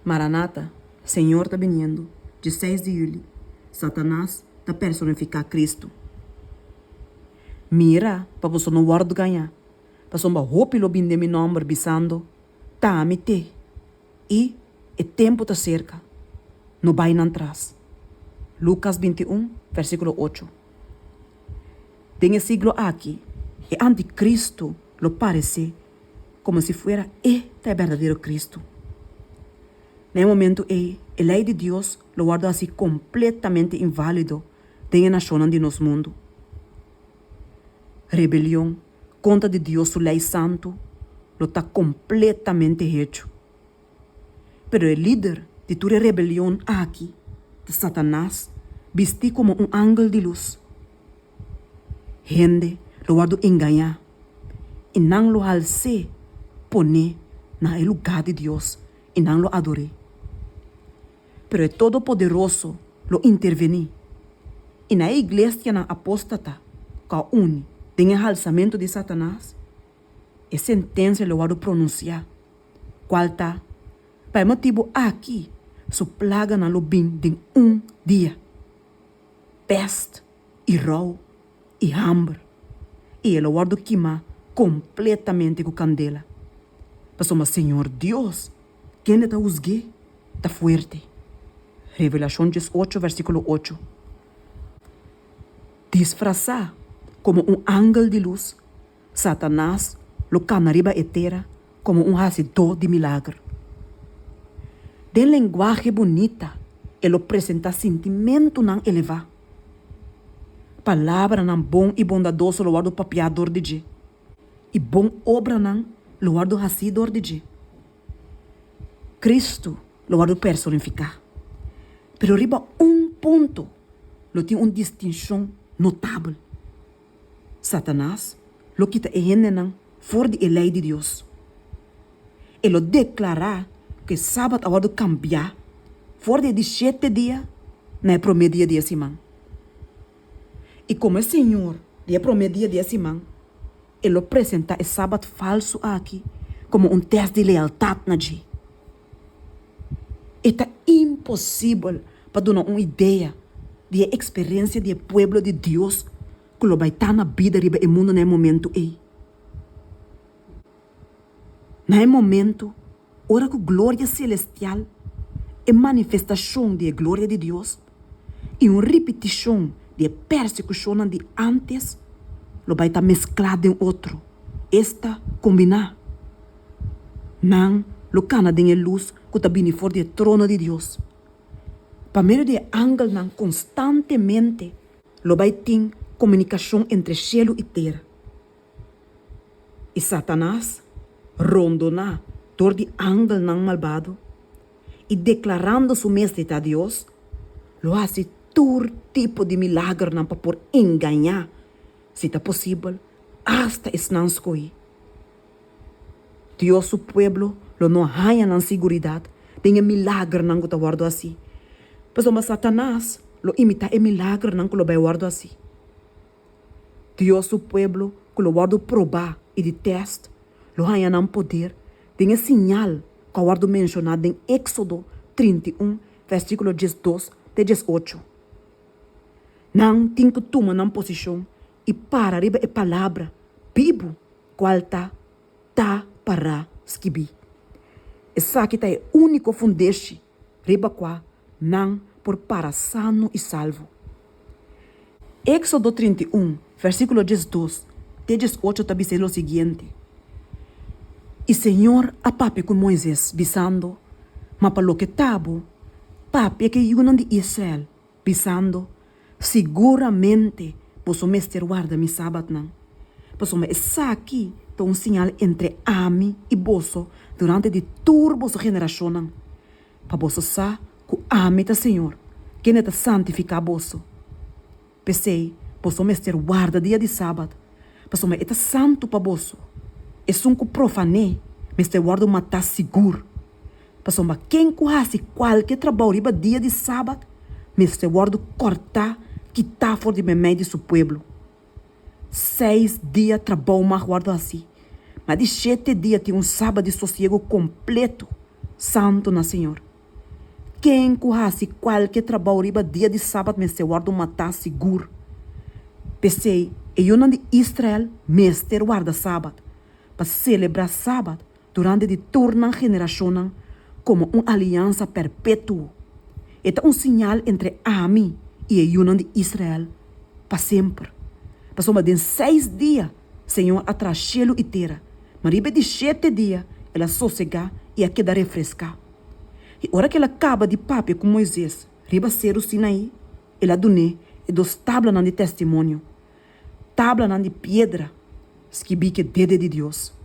Maranata, Señor ta biniendo, dieseis di yüli, Satanas ta personifiká Kristu. Mira pa boso no wòrdu gañá, pasobra hopi lo bini den mi nòmber bisando, T'ami t'e, i e tempu ta serka. No bai nan tras. Lukas 21, versíkulo 8. Den e siglo aki, e antikristu lo paresé komo si fuera e ta e berdadero Kristu. Na e momentu ei, e lei di Dios lo wòrdu hasi kompletamente inválido den e nashonnan di nos mundu. Rebelion kontra di Dios su lei santu lo ta kompletamente hechu. Pero e lider di tur e rebelion aki ta Satanas bistí komo un angel di lus. Hende lo wòrdu engañá i nan lo hals'é pon'é na e lugá di Dios i nan lo ador'é. Pero e Todopoderoso lo intervení i na e iglesianan apóstata ku a uni den e halsamentu di Satanas, e sentensia lo wòrdu pronunsiá, kual ta, Pa e motibu aki su plaganan lo bin den un dia, pèst i rou i hamber, i e lo wòrdu kimá kompletamente ku kandela, pasobra Señor Dios, kende ta husg'é, ta fuerte. Revelashon 18 versíkulo 8. Disfrasá komo un angel di lus, Satanas lo kana riba e tera komo un hasidó di milager. Den lenguahe bunita e lo presentá sintimentunan elevá. Palabranan bon i bondadoso lo wòrdu papiá dor di dje, i bon obranan lo wòrdu hasí dor di dje. Kristu lo wòrdu personifiká, pero riba un punto lo tin un distinshon notabel. Satanas lo kita e hendenan for di e lei di Dios. E lo deklará ku e sabat a wòrdu kambiá for di e di shete dia na e promé dia di e siman. I komo e Señor di e promé dia di e siman, e lo presentá e sabat falsu aki komo un tèst di lealtat na dje. E ta imposibel pa duna un idea di e eksperensia di e pueblo di Dios ku lo bai ta na bida riba e mundu na e momentu ei. Na e momentu ora ku gloria selestial, e manifestashon di e gloria di Dios, i un ripitishon di e persekushonnan di ántes lo bai ta mesklá den otro, esta, kombiná. Nan lo kana den e lus ku ta bini for di e trono di Dios. Pa medio di e angelnan konstantemente lo bai tin komunikashon entre shelu i tera. I Satanas, rondoná dor di angelnan malbado i deklarando su mes di ta Dios, lo hasi tur tipo di milagernan pa por engañá, si ta posibel, asta esnan skohí. Dios su pueblo lo no haña nan siguridat den e milagernan ku ta wòrdu hasí, pasobra Satanas lo imitá e milagernan ku lo bai wòrdu hasí. Dios su pueblo ku lo wòrdu probá i di tèst lo haña nan poder den e siñal ku a wòrdu menshoná den Éksodo 31 versíkulo 12 te 18. Nan tin ku tuma nan posishon i para riba e palabra bibu kual ta ta pará skibí. Esaki ta e úniko fundeshi riba kua nan por para sano i salvo. Éksodo 31, versíkulo 12 te 18 ta bisa e lo siguiente, I señor a papia ku Moises, bisando, Ma pa loke ta bo, papia ku e yunan di Israel, bisando, Siguramente boso mester warda mi sabatnan, pasobra esaki ta un siñal entre ami i boso durante di tur boso generashonnan, pa boso sa ku ami ta señor, kende ta santifiká boso. P'esei, boso mester warda dia di sabat, pasobra e ta santu pa boso. Esun ku profané mester wòrdu matá sigur. Pasobra ken ku hasi kualke trabou riba dia di sabat mester wòrdu kòrtá kitá for di meimei di su pueblo. Seis dia trabou mag wòrdu hasí, ma di shete dia tin un sabat di sosiegu kompleto, santu na señor. Ken ku hasi kualke trabou riba dia di sabat mester wòrdu matá sigur. P'esei, e yunan di Israel mester warda sabat, pa selebrá sabat durante di tur nan generashonnan komo un aliansa perpetuo. E ta un siñal entre ami i e yunan di Israel pa semper. Pasobra den seis dia Señor a traha shelu i tera, ma riba e di shete dia el a sosegá i a keda refreská. I ora ku el a kaba di papia ku Moises riba Seru Sinaí, el a dun'é e dos tablanan di testimonio, tablanan di piedra skibí ku e dede di Dios.